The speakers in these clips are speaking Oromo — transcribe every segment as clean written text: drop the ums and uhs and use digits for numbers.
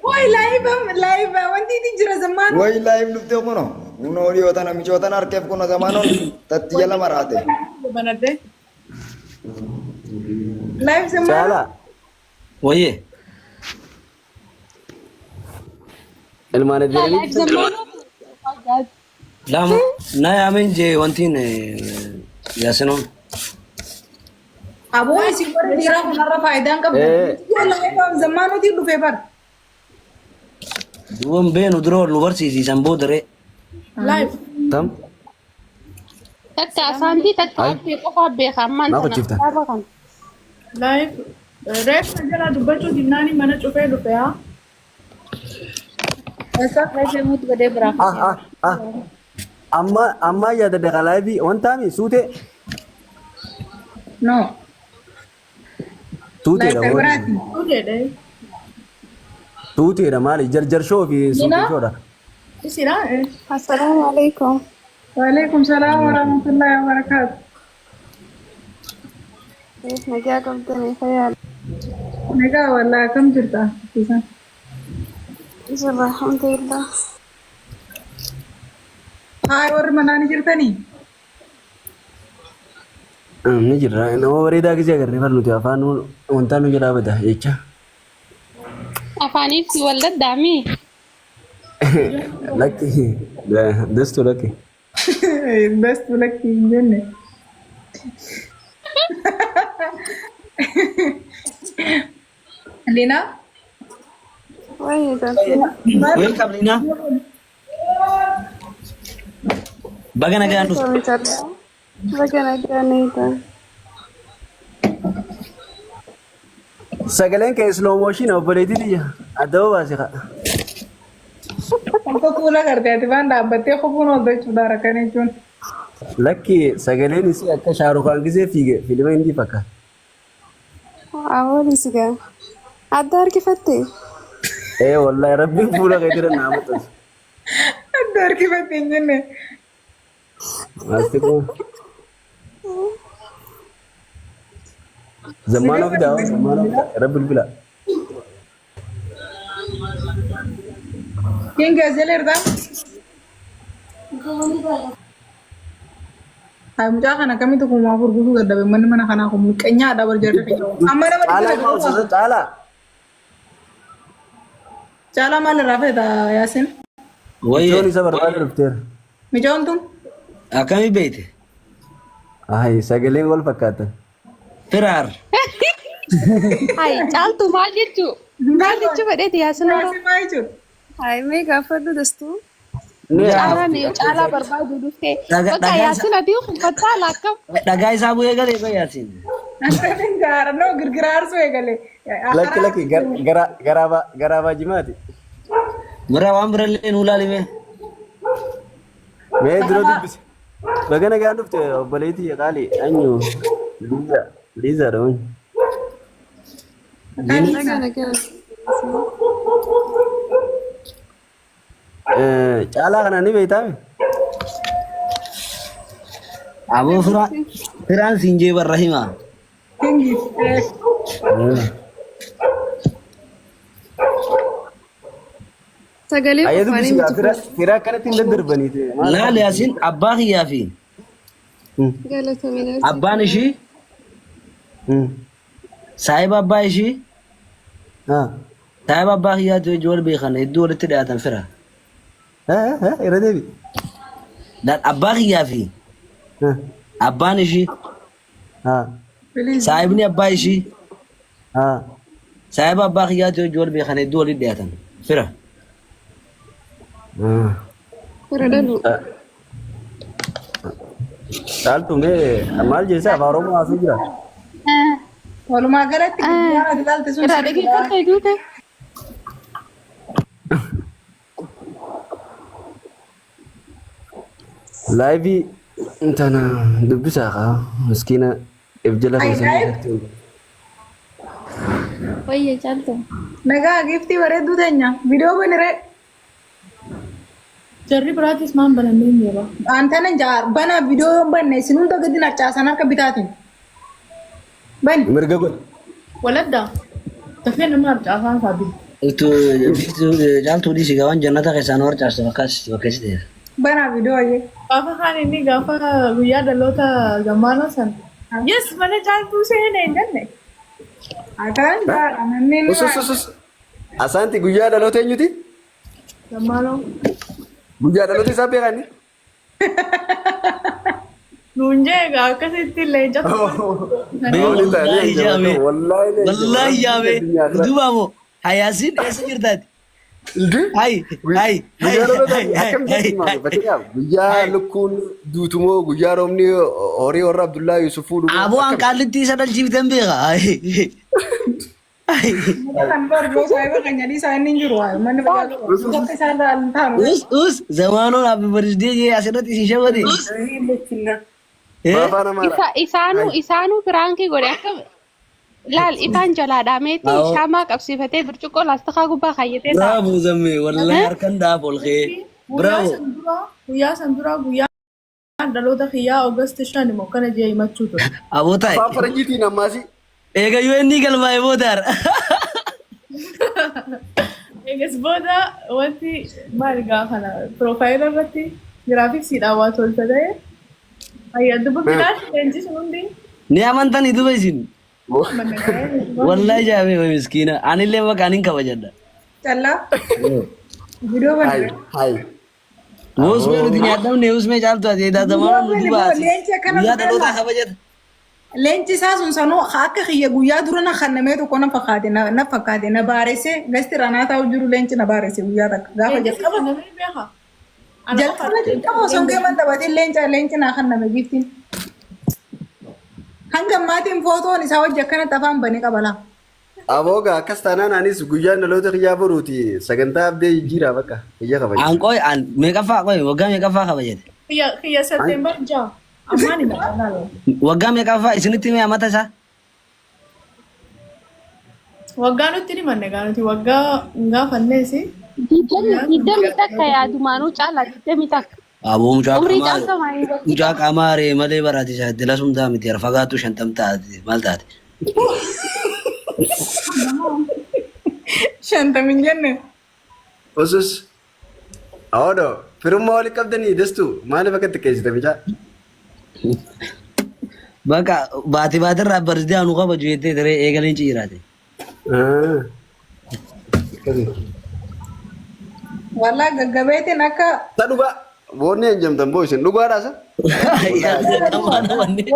Wayi live live wanti itti jira zammaanu. Wayi live dhuftee kuno. Kunoo dhiyoo tana micoo tana harkeef kuno zamaanoon tatti jala maraate. Banadde. Live zammaanu. Caalaa. Wayyee. Ilmaan Live adeeranii. zammaanoo. Lama na yaamin jee wantiin yaasinoon. Aboo isin warri dhiiraa kanarra faayidaan qabdan. Eh. Live zammaanuutiin dhufee bara. Duuban beenu dura wal nu barsiisiisan boodaree. Live. Tam. Takka asaantii takka Ay. haftee qofaa beeka ammaan Maa tana gochifta? kitaaba kana. Live. Reeffa jala dubbachuu dinnaani mana cufee dhufe haa. Eessa? Reeffa godhee biraa. Ah ah ah. Amma amma yaadadde kalaaybii wantaami suutee. No. Tuuteedha Live warri. biraati. Tuuteedha. Tuuteedha maali jarjar shoo fi suutee shoodha. Isidha. Assalamu alaikum. Waalaikum salaam wa rahmatullahi wa barakaatu. Nagaa qabdanii fayyaa Nagaa wallaahi akkam jirta? Isan. jirra alhamdulillah. Haay warri manaa ni jirtanii? Ni jirra nama bareedaa gisee agarree bar nuti afaan wantaa nu jalaa bada jecha. Afaaniif si walladdaami. Lakki dastu lakki. Dastu lakki hin jenne. Lina? Wayii galtee. Welcome Lina. Baga nagaan dhufte. Baga nagaan eegdan. Sagaleen kee slow motion obboleettii tiyya adda baase kaa. Akka fuula gartee ati waan dhaabbattee kofuun hojjechuudha rakkan jechuun. Lakki sagaleen isii akka Shaarukaan gisee fiige fiilima hindii fakkaata. Awooli sigaa. Adda harkifatte. Ee wallahi rabbiin fuula kee dura naa maxxansu. Adda harkifatte hin jenne. Maasti kun. Zammaanoo fidaa hoo zammaanoo fidaa irra bilbila. King Azeleerta. Ay mucaa kana akkamitti 4000 guutuu dadhabe manni mana kanaa kun miqqanyaadha bar jarri keenya. Amma nama Caalaa dhibba maa tokko osoo caalaa. Caalaa maal irraa feeta Yaasin? Wayyee. Micoon isa barbaada dhufteera. Micoon tun? Akkamii beekte? Ay sagaleen wal fakkaatan. Firaar. Hai caaltu maal jechuu? Maal jechuu fedheeti yaasin hora? Yaasin maal jechuudha? Hayi mee gaafadhu dastuu. Ni Caalaan haafti. caalaa barbaadu dhuftee. Dhaga- Bakka dhagaa yaasin adii uffachaa laakkam. Dhagaa isaa bu'ee galee qoy Yaasiin. Akkamiin gaara noo girgira aarsuu eegale. Lakki lakki gara garaabaa garaabaa jimaati. Bira waan birallee nuu laalime. Mee dura dubbise. Baga nagaan dhufte obboleettii qaali anyu Liiza Liizaadha wani. Baga nagaan. Caalaa kana ni beektaa? Aboo firaa firaan siin jee barra himaa. Kingi. Sagalee Ayya afaanii dubbisi miti gaa fira fira akkanatti hin daddarbaniiti. Maal Laal Yaasiin abbaa kiyyaa fi Galatamina. abbaan ishii saahiba abbaa ishii saahiba abbaa kiyyaatti wajji wal beekan hedduu walitti dhiyaatan fira. Irra deebi. Laal abbaa kiyyaa fi abbaan ishii saahibni abbaa ishii saahiba abbaa kiyyaatti wajji wal beekan hedduu walitti dhiyaatan fira. Fira dhaluu. Caaltu mee maal jeessa afaan Oromoo haasoo jira? Walumaa galatti girgiraan ati ilaalte sun Irraa dhaggeeffattee duute. Laayivii tana dubbisaa kaa miskiina if jala Ay, keessa live? Wayye caaltu. Nagaa giiftii bareedduu teenya. Viidiyoo baniree. Jarri biraatis maan banannee hin jira. Antana jaar bana viidiyoo yoo banne isin hunda gadi narcaasan harka bitaatiin. Bani. Mirga godhe. Waladdaa. Dafee nama harcaafaan isaa bitu. Caaltuu dhiisii waan jannata keessaa nu harcaasta fakkeessiteef. Banaa viidiyoo ayyee. Gaafa kaan inni gaafa guyyaa dhaloota Zammaanoo san. Yes, mana Caaltuu seenee hin jenne. Ataan gaadha namni inni Us us us us. Asaanti guyyaa dhaloota eenyuti? Zammaanoo. Guyyaa dhaloota isaa beekaa inni? Nuun jee egaa akkasitti leenca Wallaahi jaamee. Wallaahi jaamee. Duuba moo hayaasiin eessa jirtaati? Hayi hayi hayi hayi hayi. Guyyaa lukkuun duutumoo guyyaa roobni horii warra Abdullaa Yusuf fuudhu. Aboo an qaallitti isa dhalchiiftan beeka. Hayi. Hayi. Kan barboo saayiba kan nyadii isaa inni hin jiru waayu manni fayyaa bakka isaa irraa hin taanu. Us us zamaanoon happy birthday jee asirratti isin shawwate. Afaan Amaaraa. Isaanuu isaanuu piraankii godhe akka laal ifaan jalaa dhaameeti Awoo. shaamaa qabsiifatee burcuqqoo laastikaa gubbaa kaayyatee ta'a. Bravo zammee wallahi harkan dhaaf ol ka'ee. Guyyaa Bravo. san dura guyyaa san dura guyyaa dhaloota kiyyaa August 5 immoo kana jee himachuu ture. Aboo taa'e. Afaan Faranjiitiin ammaasi. Eega yoo inni galmaa'e boodaar. Eegas booda wanti maal gaa kana piroofaayila irratti giraafiksiidhaan waa tolcha ta'e ayyaa dubba bilaash leenji sun hundi Ni amantanii duba isin. manna ga'ee. Wallahi jaamee way miskiina. Anillee maqaan hin kabajadha. Callaa viidiyoo Hayi banaa. hayi. Usmee nuti nyaadhamne usmee caaltu ati edaa zamaanoon nu duba asi. Leenci akkana Guyyaa dhufee dhalootaa kabajata. Leenci isaa sun sanuu akka kiyya guyyaa dura na kannamee tokko na fakkaate na fakkaate na baaresse gasti ranaa taa'u jiru leenci na baaresse guyyaa takka gaafa Leenji sun jalqaba namni beeka. Ana jalqaba jalqaba osoo hin geeman taphatiin leenca leenci naa kanname giiftiin. Hanga ammaatiin footoon isaa wajji akkanatti afaan banee qaba laa. Abooga akkas taanaan anis guyyaan dhaloota kiyyaa boruuti sagantaa abdee jijjiiraa bakka kiyya kabaja. An qoy an meeqaffaa qoy waggaa meeqaffaa kabajate? Kiyya kiyya September 6 ammaan hima. Waggaa meeqaffaa isinitti himee amata isaa? Waggaa nutti ni manne gaa nuti waggaa hin gaafanneesi. 21 yaadumaanuu caalaa 21. Aboo mucaa Umrii qaamaa caalta maayii mucaa qaamaa ree malee baraati isaa dila sun taa miti fagaattu 50 taate maal taate? 50 hin jenne. Usus. Awoodoo firummaa walitti qabdanii dastu maaliif akka xiqqeessite bicaa? Bakka baati baatirraa birthday anu kabaju jettee daree eegaleen ciiraate. Wallaa gaggabeetiin akka Ta dhugaa boonni hin jamtan boo isin dhugaadhaa sa?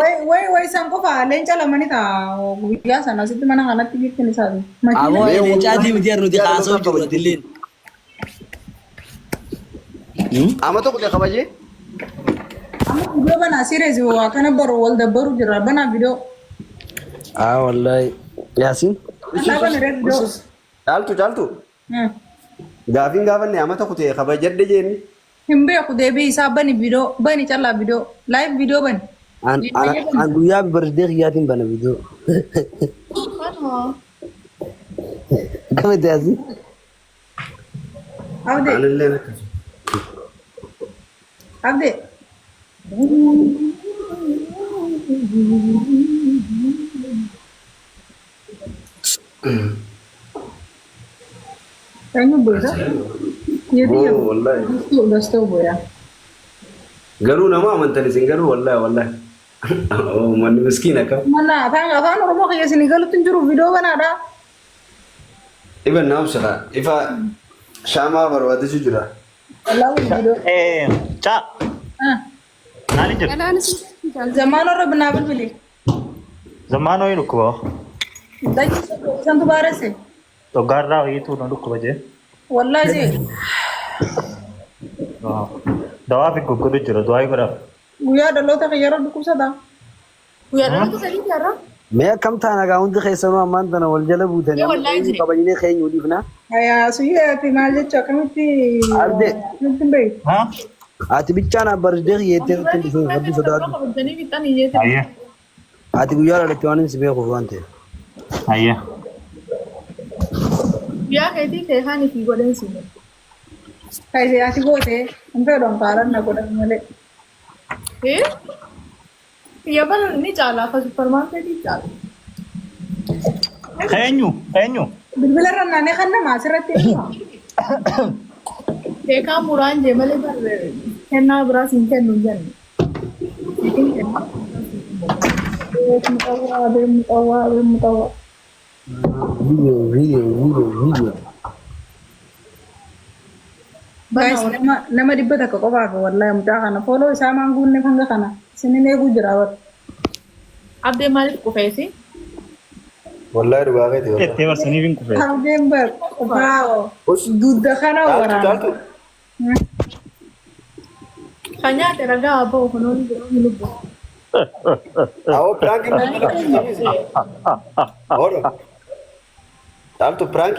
way way way san qofa leenca lamani ta'a guyyaa sana asitti mana kanatti giftiin isaati. Aboo Makiina leencaatii miti nuti kaasoo jiru atilleen. Ama tokko ta'e kabajee? Amma viidiyoo banaa sireesi waa kana baru wal dabbaru jira banaa viidiyoo. Ah wallahi Yaasin. Allaa bana ree viidiyoo. Caaltu caaltu gaafiin gaafanne ama tokko ta'e kabajadhe jeenni. Hin beeku deebii isaa bani viidiyoo bani callaa viidiyoo live viidiyoo bani. An an an guyyaa birthday kiyyaatiin bana viidiyoo. Kanuma. Akkamitti Yaasin? Abdee Anillee akkasuma. abdee. Eenyu beeka? Oo wallahi. Dastoo booya. Garuu nama amantan isin garuu wallahi wallahi. Manni miskiin akkam. Mana afaan afaan Oromoo kiyya isin galutti hin jiru viidiyoo banaadha. Iban naam sira ifa shaamaa barbaadachuu jira. Wallaahi viidiyoo. Caa Ah. maali jirtu? Galaanis jaalladha. Zamaanoo irra binaa bilbili. Zammaanoo hin dhukkuba. Santu baaresse. Dhoggaarraa wayiitu na dhukkuba jee. Wallaahi jee. Dawaa fi goggodu jira du'aa godhaaf. Guyyaa dhaloota kiyya irra dhukkubsata. Guyyaa dhaloota sadii jaarraa. Mee akkam taana gaa hundi keessanuu ammaan tana wal jala buutanii Yoo wallaahi jire. kabajnee keenya dhiifna. Hayaa suyyee ati maal jechuu akkamitti Abdee. akkamitti hin beektu? Ati bichaan abbardee kiyyeettee nutti hin dhufin rabbi sodaadhu. Kabajanii fixan hiyyeetti. Ayyee. Ati guyyaa dhalatte waan hin si beekuuf waan ta'eef. Ayyee. Guyyaa keetii kee kaan itti godhan si. Kaayisee ati goote hin fedhu ampaaran na godhan malee. Eh? Kiyya bara ni caala akka supparmaarkeetii caala. Eenyu? Eenyu? Bilbila irra naannee kan nama asirratti hima. Keekaa muraan jee malee barre kennaa biraas hin kennu hin jenne. Beekmu qawwaa, beekmu qawwaa, beekmu qawwaa. Video, video, video, video. Guys, nama 100 qofaaf wallahi mucaa kana follow isaa maan guunne hanga kana isinin eeguu jira bara. Abdee maaliif qufeesi? Wallahi dhugaa keeti wallahi. Ettee barsaniif hin kufee. Abdeen bar qufaa dudda kana Caaltu waraana. caaltu. Kan nyaate ragaa abbaa kunuun jiru lubbu. Awoo prank inni Oro. Caaltu prank.